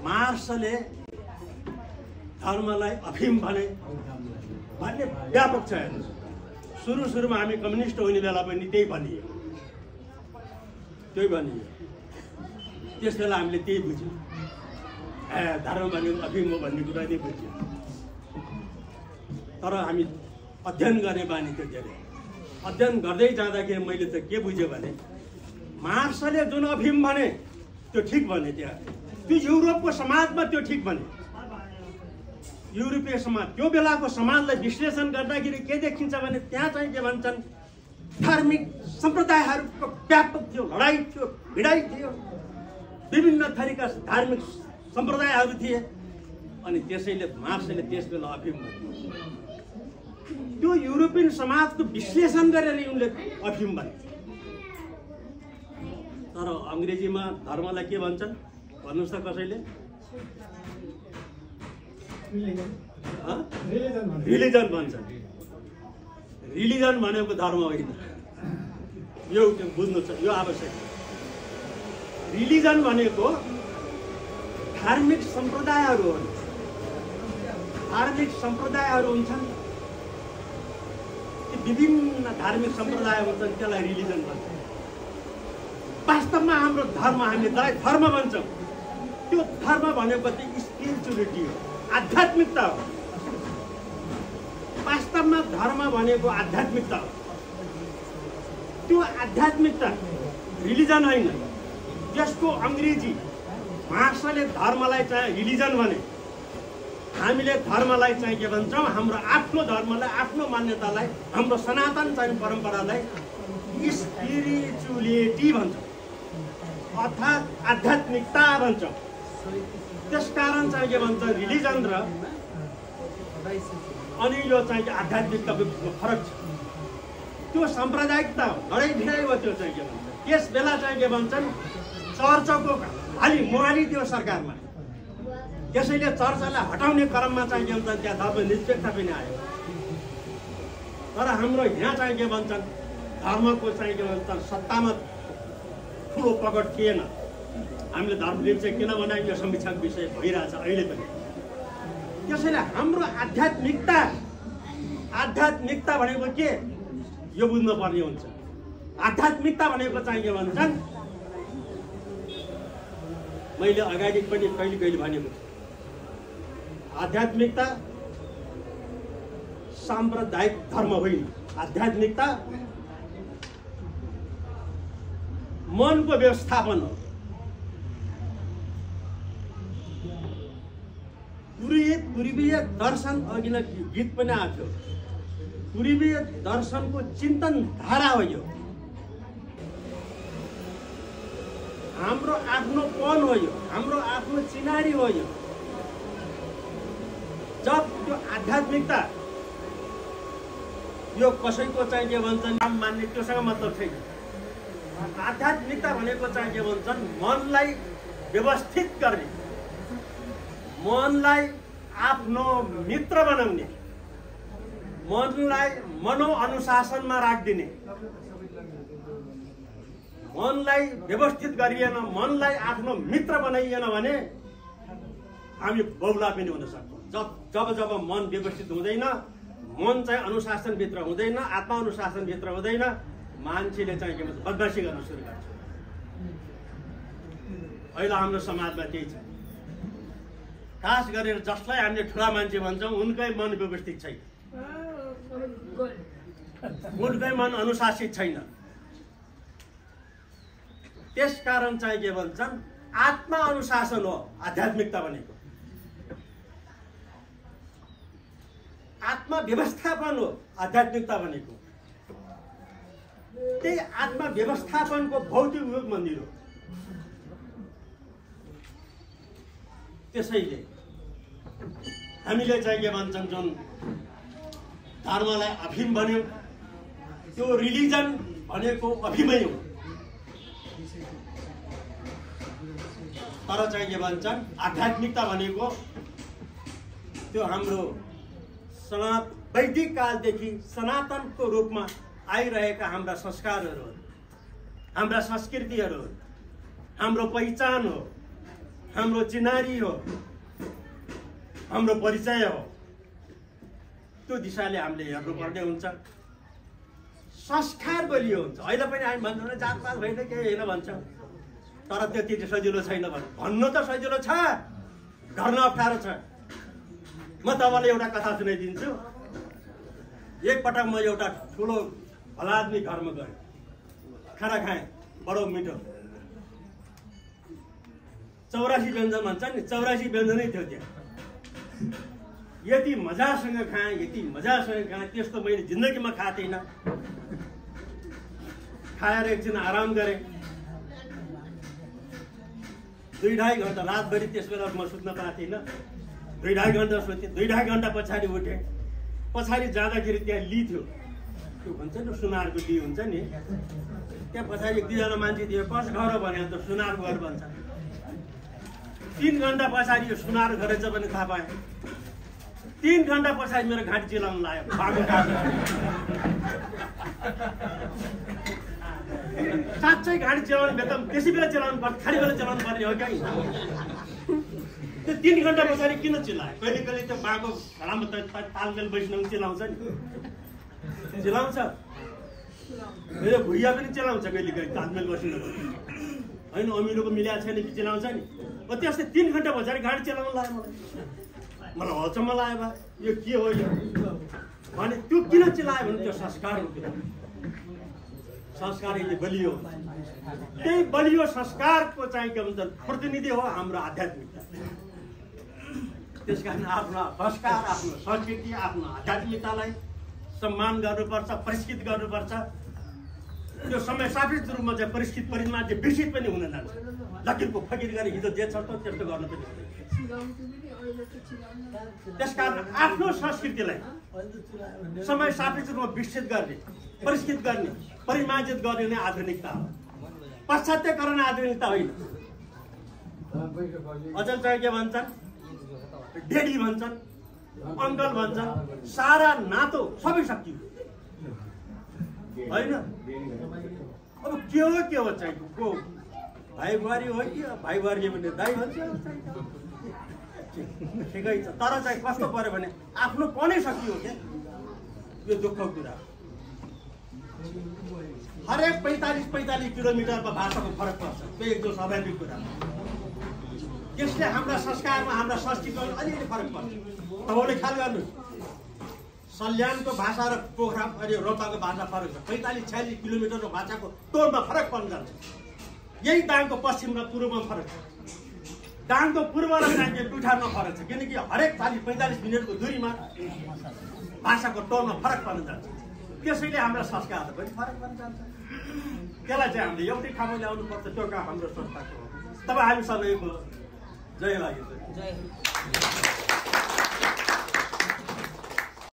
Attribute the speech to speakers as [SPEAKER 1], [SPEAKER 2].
[SPEAKER 1] मार्क्सले धर्मलाई अफिम भन्ने व्यापक छ। सुरुमा हामी कम्युनिस्ट हुने बेला पनि त्यही भनियो। त्यस बेला हामीले त्यही बुझ्यौँ, धर्म भनेको अफिम हो भन्ने कुरा नै बुझ्यौँ। तर हामी अध्ययन गर्ने बानी थियो धेरै। अध्ययन गर्दै जाँदाखेरि मैले त के बुझेँ भने मार्क्सले जुन अफिम भने त्यो ठिक भने, त्यहाँ त्यो युरोपको समाजमा त्यो ठिक भने। युरोपीय समाज त्यो बेलाको समाजलाई विश्लेषण गर्दाखेरि के देखिन्छ भने त्यहाँ चाहिँ के भन्छन्, धार्मिक सम्प्रदायहरूको व्यापक थियो, लडाइँ थियो, भिडाइ थियो, विभिन्न थरीका धार्मिक सम्प्रदायहरू थिए। अनि त्यसैले मार्क्सले त्यस बेला अफिम भन्यो। त्यो युरोपियन समाजको विश्लेषण गरेर उनले अफिम भने। तर अङ्ग्रेजीमा धर्मलाई के भन्छन् भन्नुहोस् त कसैले? रिलिजन भन्छन्। रिलिजन भनेको धर्म होइन, यो बुझ्नु छ, यो आवश्यक। रिलिजन भनेको धार्मिक सम्प्रदायहरू हो। धार्मिक सम्प्रदायहरू हुन्छन्, विभिन्न धार्मिक सम्प्रदाय हुन्छन्, त्यसलाई रिलिजन भन्छ। वास्तवमा हाम्रो धर्म, हामीले धर्म भन्छौँ, त्यो धर्म भनेको चाहिँ स्पिरिचुअलिटी हो, आध्यात्मिकता हो। वास्तवमा धर्म भनेको आध्यात्मिकता हो। त्यो आध्यात्मिकता रिलिजन होइन। त्यसको अङ्ग्रेजी मार्क्सले धर्मलाई चाहिँ रिलिजन भने, हामीले धर्मलाई चाहिँ के भन्छौँ, हाम्रो आफ्नो धर्मलाई, आफ्नो मान्यतालाई, हाम्रो सनातन चाहिँ परम्परालाई स्पिरिचुअलिटी भन्छौँ अर्थात् आध्यात्मिकता भन्छौँ। त्यसकारण चाहिँ के भन्छ रिलिजन र अनि यो चाहिँ आध्यात्मिकताको फरक छ। त्यो साम्प्रदायिकता हो, लडाइँ भिडाइ हो। त्यो चाहिँ के भन्छ, त्यस बेला चाहिँ के भन्छन्, चर्चको मोहाली थियो सरकारमा। त्यसैले चर्चलाई हटाउने क्रममा चाहिँ के भन्छ, त्यहाँ धर्मनिरपेक्षता पनि आयो। तर हाम्रो यहाँ चाहिँ के भन्छन्, धर्मको चाहिँ के भन्छ सत्तामा ठुलो पकड थिएन। हामीले धर्मनिरपेक्ष किन बनायौँ, यो समीक्षाको विषय भइरहेछ अहिले पनि। त्यसैले हाम्रो आध्यात्मिकता भनेको के, यो बुझ्नुपर्ने हुन्छ। आध्यात्मिकता भनेको चाहिँ के भन्छन्, मैले अगाडि पनि कहिले भनेको छु, आध्यात्मिकता साम्प्रदायिक धर्म होइन। आध्यात्मिकता मनको व्यवस्थापन हो। पूर्वीय दर्शन, अघि नै गीत पनि आएको थियो, पूर्वीय दर्शनको चिन्तन धारा हो यो। हाम्रो आफ्नोपन हो यो, हाम्रो आफ्नो चिनारी हो यो। जब त्यो आध्यात्मिकता यो कसैको चाहिँ के भन्छन् नाम मान्ने त्योसँग मतलब छैन। आध्यात्मिकता भनेको चाहिँ के भन्छन्, मनलाई व्यवस्थित गर्ने, मनलाई आफ्नो मित्र बनाउने, मनलाई मनोअनुशासनमा राखिदिने। मनलाई व्यवस्थित गरिएन, मनलाई आफ्नो मित्र बनाइएन भने हामी बौला पनि हुन सक्छौँ। जब मन व्यवस्थित हुँदैन, मन चाहिँ अनुशासनभित्र हुँदैन, आत्मा अनुशासनभित्र हुँदैन, मान्छेले चाहिँ के भन्छ बदमासी गर्न सुरु गर्छ। अहिले हाम्रो समाजमा त्यही छ। खास गरेर जसलाई हामीले ठुला मान्छे भन्छौँ उनकै मन व्यवस्थित छैन, उनकै मन अनुशासित छैन। त्यसकारण चाहिँ के भन्छन्, आत्मा अनुशासन हो आध्यात्मिकता भनेको। आत्मा व्यवस्थापन हो आध्यात्मिकता भनेको। त्यही आत्मा व्यवस्थापनको भौतिक रूप मन्दिर हो। त्यसैले हामीले चाहिँ के भन्छन्, जुन धर्मलाई अफिम भन्यो, त्यो रिलिजन भनेको अफिमै हो। तर चाहिँ के भन्छन्, आध्यात्मिकता भनेको त्यो हाम्रो वैदिक कालदेखि सनातनको रूपमा आइरहेका हाम्रा संस्कारहरू हो, हाम्रा संस्कृतिहरू हो, हाम्रो पहिचान हो, हाम्रो चिनारी हो, हाम्रो परिचय हो। त्यो दिशाले हामीले हेर्नुपर्ने हुन्छ। संस्कार बलियो हुन्छ। अहिले पनि हामी भन्छौँ जातपात होइन केही होइन भन्छ, तर त्यति सजिलो छैन भन्नु त सजिलो छ, गर्न अप्ठ्यारो छ। म तपाईँलाई एउटा कथा सुनाइदिन्छु। एकपटक म एउटा ठुलो भलादमी घरमा गएँ, खाना खाएँ, बडो मिठो 84 व्यञ्जन भन्छ नि, 84 व्यञ्जनै थियो त्यहाँ। यति मजासँग खाएँ, यति मजासँग खाएँ, त्यस्तो मैले जिन्दगीमा खाएको थिइनँ। खाएर एकछिन आराम गरेँ, 2-2.5 घन्टा रातभरि त्यस बेला म सुत्न पाएको थिइनँ। 2-2.5 घन्टा सुतेँ। 2-2.5 घन्टा पछाडि उठेँ। पछाडि जाँदाखेरि त्यहाँ ली थियो, त्यो भन्छ नि सुनारको ली हुन्छ नि, त्यहाँ पछाडि 1-2जना मान्छे थियो। कस घर हो भने त सुनार घर भन्छ। 3 घन्टा पछाडि यो सुनार घर रहेछ भने थाहा पाएँ। 3 घन्टा पछाडि मेरो घाँटी चिलाउनु लाग्यो, बाघो काट्यो। साँच्चै घाँटी चिलाउनु बेला त्यसै बेला चिलाउनु पर्छ, खाली बेला चिलाउनु पर्ने हो क्या। त्यो 3 घन्टा पछाडि किन चिलायो? कहिले कहिले त्यो बाघो घडामा तालमेल बस्नु चिलाउँछ नि, चिलाउँछ। मेरो भुइया पनि चिलाउँछ कहिले कहिले तालमेल बस्नु होइन, अमिलोको मिलाएको छैन कि चिलाउँछ नि। त्यस्तै 3 घन्टा पछाडि घाँटी चिलाउनु लाग्यो मलाई अचम्म लाग्यो। बा यो के हो यो भने त्यो किन चिलायो भने त्यो संस्कार हो। संस्कार यदि बलियो, त्यही बलियो संस्कारको चाहिँ के भन्छ प्रतिनिधि हो हाम्रो आध्यात्मिकता। त्यस कारण आफ्नो संस्कार, आफ्नो संस्कृति, आफ्नो आध्यात्मिकतालाई सम्मान गर्नुपर्छ, परिष्कृत गर्नुपर्छ। त्यो समय सापेक्ष रूपमा चाहिँ परिष्कृत परिमा चाहिँ विकसित पनि हुन जान्छ। लकिरको फकिर गरे हिजो जे छ त्यस्तो गर्नु पनि हुँदैन। त्यसकारण आफ्नो संस्कृतिलाई समय सापेक्ष रूपमा विकसित गर्ने, परिष्कृत गर्ने, परिमार्जित गर्ने नै आधुनिकता हो। पाश्चात्यकरण आधुनिकता होइन। अचल चाहिँ के भन्छन्, डेडी भन्छन्, अङ्कल भन्छन्, सारा नातो सबै सकियो होइन। अब के हो चाहिँ को भाइ बुहारी हो कि भाइ बुहारी भने दाइ भन्छ, ठिकै छ। तर चाहिँ कस्तो पर्यो भने आफ्नो पनै सकियो क्या, यो दुःखको कुरा। हरेक 45 किलोमिटरमा भाषाको फरक पर्छ, त्यो एकदम स्वाभाविक कुरा। त्यसले हाम्रा संस्कारमा, हाम्रा संस्कृतिमा अलिअलि फरक पर्छ। तपाईँले ख्याल गर्नुहोस्, सल्यानको भाषा र पोखरा अनि रोल्पाको भाषा फरक छ। 45-46 किलोमिटरको भाषाको तोडमा फरक पर्न जान्छ। यही दाङको पश्चिम र पूर्वमा फरक छ। दाङको पूर्व र दाङको प्युठानमा फरक छ, किनकि हरेक 40-45 मिनटको दूरीमा भाषाको टोनमा फरक पर्न जान्छ। त्यसैले हाम्रा संस्कारहरू पनि फरक पर्न जान्छ। त्यसलाई चाहिँ हामीले एउटै ठाउँमा ल्याउनुपर्छ। त्यो काम हाम्रो संस्थाको हो। तब हामी सबैको जय लाग्यो।